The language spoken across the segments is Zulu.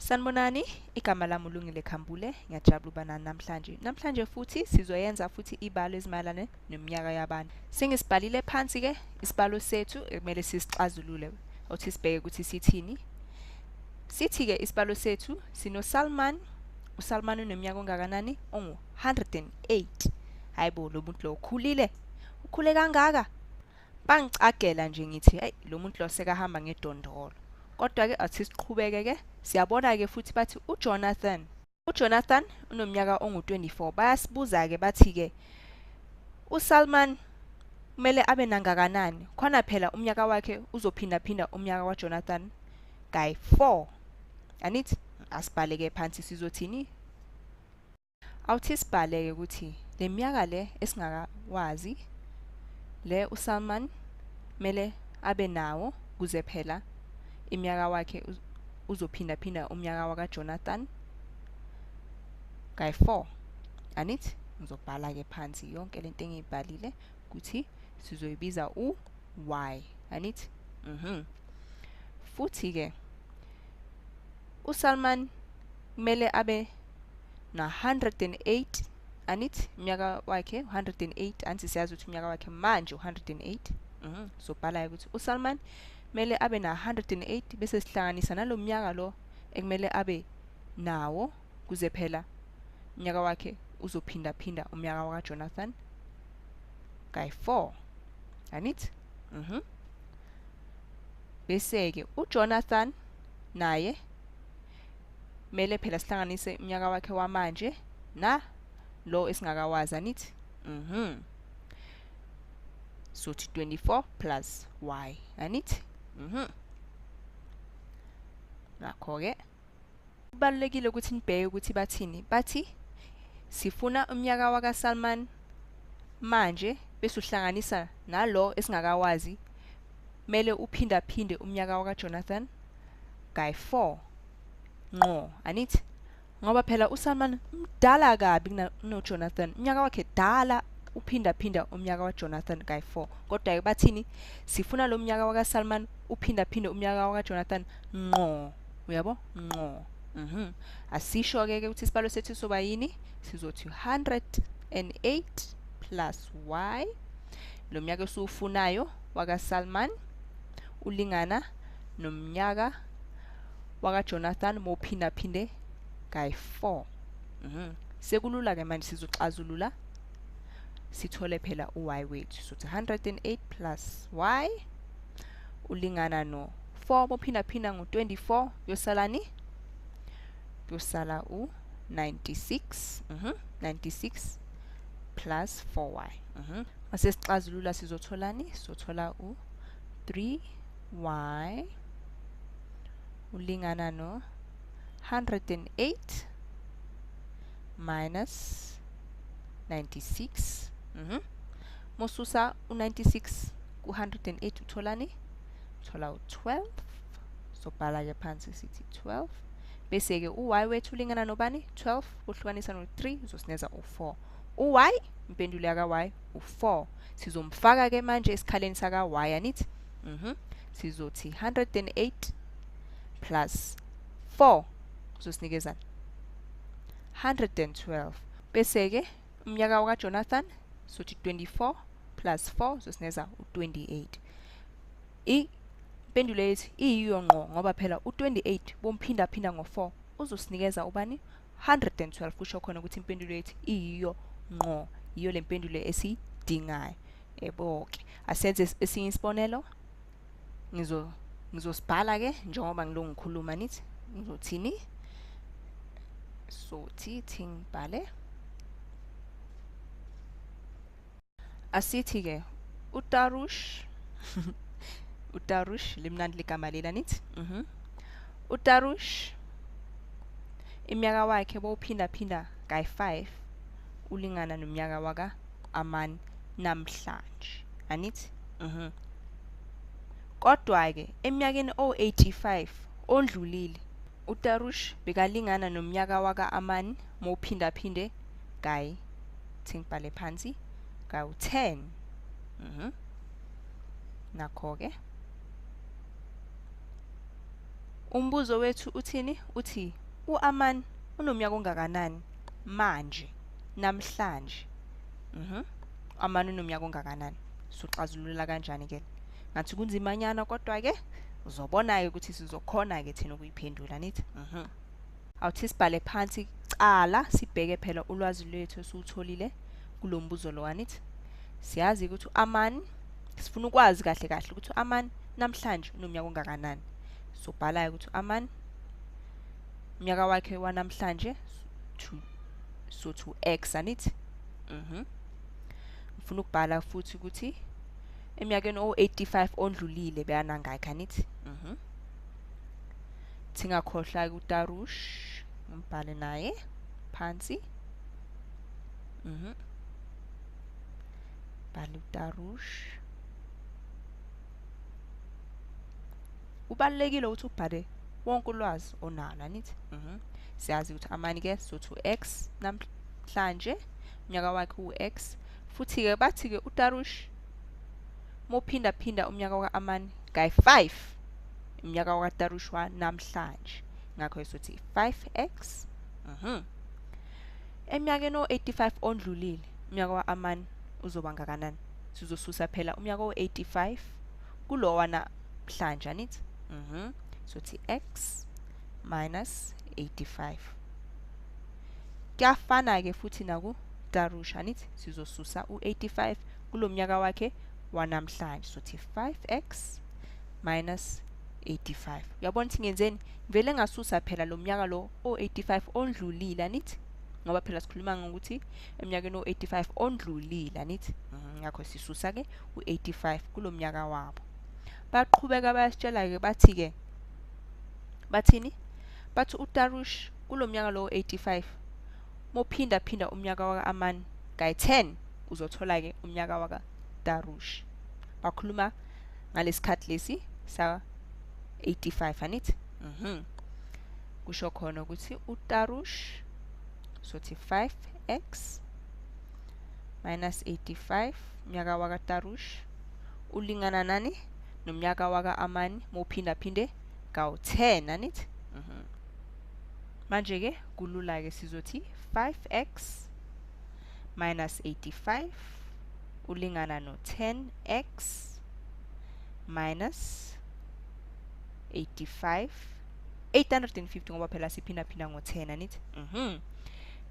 Sanibonani, igama lami uLungile Khambule, ngiyajabula ukuba nani namhlanje. Namhlanje futhi sizoyenza futhi ibalo ezimayelana neminyaka yabantu. Sengisibhalile phansi ke isibalo sethu ekumele sisixazulule, othi sibheke ukuthi sithini. Sithi ke isibalo sethu sino Salman, uSalman uneminyaka ongakanani? Ongu-108. Hayibo, lo muntu lo ukhulile, ukhule kangaka. Bangicagela nje ngithi hey, lo muntu lo sekahamba ngedondolo. Kodwa ke athi siqhubeke ke, siyabona ke futhi bathi uJonathan. UJonathan unomnyaka ongu-24. Bayasibuza ke bathi ke uSalman kumele abe nangakanani? Khona phela umnyaka wakhe uzophindaphinda umnyaka kaJonathan kayi-4. Anithi asibhale ke phansi sizothini? Awuthi sibhale ke ukuthi le minyaka le esingakawazi le uSalman mele abe nawo kuze phela iminyaka wakhe uzophindaphinda umnyaka wakaJonathan kayi-4. Anithi ngizobhala ke phansi yonke lento engiyibhalile ukuthi sizoyibiza u-y. Anithi futhi ke uSalman kumele abe na 108. Anithi umnyaka wakhe 108, anti siyazi ukuthi umnyaka wakhe manje 108. Sobhala ukuthi uSalman kumele abe na 108 bese sihlanganisa nalomnyaka lo ekumele abe nawo kuze phela umnyaka wakhe uzophindaphinda umnyaka wakaJonathan kayi-4. Anithi bese ke uJonathan naye mele phela sihlanganise umnyaka wakhe wamanje na lo esingakawazi. Anithi sothi 24 plus y. Anithi nakho ke kubalulekile ukuthi nibheke ukuthi bathini. Bathi sifuna umnyaka wakaSalman manje bese uhlanganisa nalo esingakawazi, mele uphindaphinde umnyaka wakaJonathan kayi-4 ngqo. Anithi ngoba phela uSalman mdala kabi kunoJonathan, umnyaka wakhe dala uphindaphinda umnyaka waJonathan kayi-4. Kodwa ke bathini? Sifuna lo mnyaka wakaSalman uphindaphinde umnyaka wakaJonathan ngqo. Uyabo? Ngqo. Asisho ke ukuthi isibalo sethu soba yini? Sizothi 108 plus y, lo mnyaka esiwufunayo wakaSalman ulingana nomnyaka wakaJonathan mawuphindaphinde kayi-4. Sekulula ke manje, sizoxazulula sithole phela u-y wethu. Sothi 108 plus y ulingana no 4, bophindaphinda ngo-24 yosalani? Yosala u-96. 96 plus 4y. Mase sixazulula sizotholani? Sizothola u-3y ulingana no 108 minus 96. Mosusa u-96 ku-108 utholani? Uthola u-12. Sobhala ke phansi sithi 12. Bese ke u-y wethu ulingana nobani? 12 kuhlukanisa no-3 uzosineza u-4. U-y, impendulo yaka-y u-4. Sizomfaka ke manje esikhaleni saka-y. Anithi sizothi 108 plus 4 uzosinikeza 112. Bese ke umnyaka wakaJonathan sothi 24 plus 4 uzosineza u-28. Impendulo yethu iyiyo ngqo ngoba phela u-28 bomphindaphinda ngo-4 uzosinikeza ubani? 112. Kusho khona ukuthi impendulo yethu iyiyo ngqo, yiyo le mpendulo esiyidingayo. Yebo ke, asenze esinye isibonelo. Ngizosibhala ke njengoba ngilongu ngikhuluma. Nithi ngizothini? Sothi thi ngibhale. Asithi ke uTarush, uTarush limnandi ligama lela. Nithi uTarush iminyaka wakhe bowuphindaphinda kayi-5 ulingana nomnyaka waka Aman namhlanje. Anithi kodwa ke eminyakeni o-85 ondlulile uTarush bekalingana nomnyaka waka Aman mowuphindaphinde kayi, thi ngibhale phansi, kawu-10. Nakho ke Umbuzo wethu uthini? Uthi u-Aman unomnyaka ongakanani manje, namhlanje? Aman unomnyaka ongakanani? Soxazulula kanjani ke? Ngathi kunzimanyana, kodwa ke uzobona ke ukuthi sizokhona ke thina ukuyiphendula, nithi. Awuthi sibhale phansi cala, sibheke phela ulwazi lwethu esiwutholile kulo mbuzo lo, anithi. Siyazi ukuthi u-Aman, sifuna ukwazi kahle kahle ukuthi u-Aman namhlanje unomnyaka ongakanani. Sobhala ukuthi u-Aman umnyaka wakhe wanamhlanje so 2x, anithi. Ngifuna ukubhala futhi ukuthi eminyakeni o-85 ondlulile beyanangakhi, anithi. Thingakhohlwa uTarush, ngibhale naye phansi. Bhale uTarush. Kubalulekile ukuthi ubhale wonke ulwazi onalo, anithi. Siyazi ukuthi Amani ke so 2x namhlanje, umnyaka wakhe u-x. Futhi ke bathi ke uTarush mophinda phinda umnyaka ka-Amani kayi-5, umnyaka kaTarush namhlanje, ngakho sothi 5x. Eminyakeni o-85 ondlulile, umnyaka wa-Amani uzoba ngakanani? Sizosusa phela umnyaka o-85 kulowa namhlanje, anithi. Sothi x minus 85. Kuyafana ke futhi naku Tarush, anithi. Sizosusa u-85 kulo mnyaka wakhe wanamhlanje, sothi 5x minus 85. Uyabona ukuthi ngenzeni? Ngivele ngasusa phela lo mnyaka lo o-85 ondlulile, anithi, ngoba phela sikhuluma ngokuthi eminyakeni o-85 ondlulile, anithi. Ngakho sisusa ke u-85 kulo mnyaka wabo. Baqhubeka bayasitshela ke, bathi ke, bathini? Bathi uTarush kulo mnyaka lo 85 mophinda phinda umnyaka waka-Aman kayi-10, uzothola ke umnyaka waka-Tarush. Bakhuluma ngalesikhathi lesi sa 85, anithi. Kusho khona ukuthi uTarush sothi 5x minus 85, umnyaka wakaTarush ulingana nani? Nomnyaka waka-Amani mophinda phinde kawu-10, anithi. Manje ke kulula ke, sizothi 5x minus 85 ulingana no 10x minus 85, 850, ngoba phela siphinda phinda ngo-10, anithi.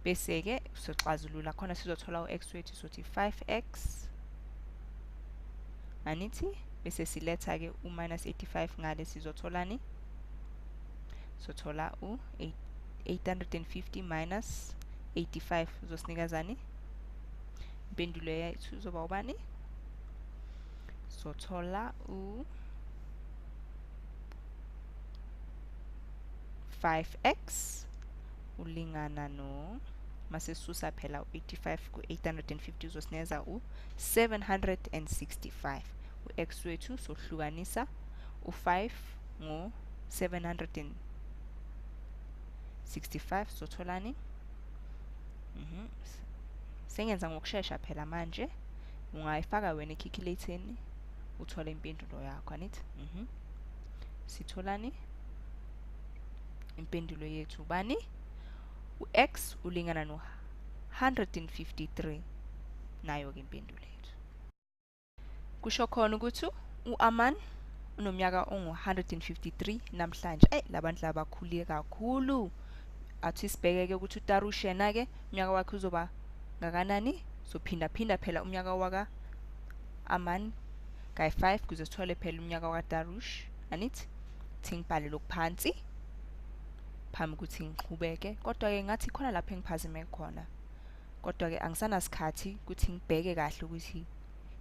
Bese ke soxazulula khona, sizothola u-x wethu, sothi 5x, anithi, bese siletha ke u-minus 85 ngale, sizotholani? Sothola u-850 minus 85 uzosinikezani? Impendulo yethu izoba ubani? Sothola u 5x ulingana no, masisusa phela u-85 ku-850 uzosinikeza u-765. U-x wethu sohlukanisa u-5 ngo-765, sotholani? Sengenza ngokushesha phela manje, ungayifaka wena ekhikhileteni uthole impendulo yakho, anithi. Sitholani? Impendulo yethu bani? U-x ulingana no 153, nayo ke impendulo yethu. Kusho khona ukuthi u-Aman unomnyaka ongu-153 namhlanje. Labantu labakhulile kakhulu. Athi sibheke ke ukuthi uTarush yena ke umnyaka wakhe uzoba ngakanani. Sophinda phinda phela umnyaka waka Aman kayi-5 kuze sithole phela umnyaka wakaTarush, anithi. Thi ngibhale lokhu phansi phambi ukuthi ngiqhubeke, kodwa ke ngathi khona lapho engiphazime khona, kodwa ke angisanasikhathi ukuthi ngibheke kahle ukuthi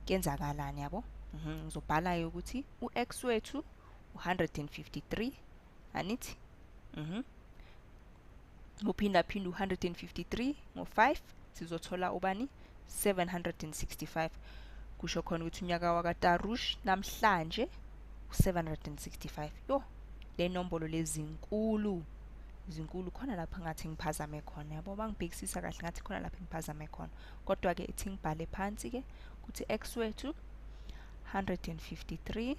kuyenzakalani, yabo. Ngizobhala ukuthi u-x wethu u-153, anithi. Uphinda phinda u-153 ngo-5 sizothola ubani? 765. Kusho khona ukuthi unyaka wakaTarush namhlanje u-765. Yo, le nombolo lezinkulu zinkulu, khona lapha ngathi ngiphazame khona, yabo. Bangibhekisisa kahle ngathi khona lapha ngiphazame khona, kodwa ke ithi ngibhale phansi ke ukuthi x wethu 153,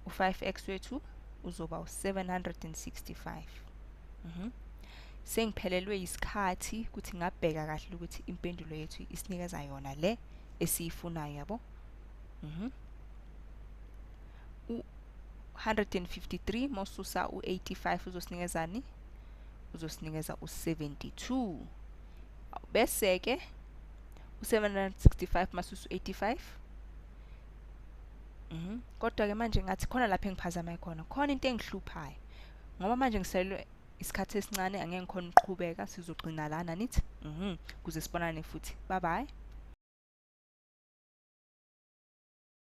u-5x wethu Uzoba u-765. Sengiphelelwe isikhathi ukuthi ngabheka kahle ukuthi impendulo yethu isinikeza yona le esiyifunayo, yabo. U-153 mawususa u-85 uzosinikezani? Uzosinikeza u-72. Bese ke u-765 masusa u-85. Kodwa ke manje ngathi khona lapha engiphazama khona, khona into engihluphayo ngoba manje ngiselwe isikhathi esincane, angeke ngikhona ukuqhubeka, sizogcina lana nithi. Kuze sibonane futhi. Bye bye.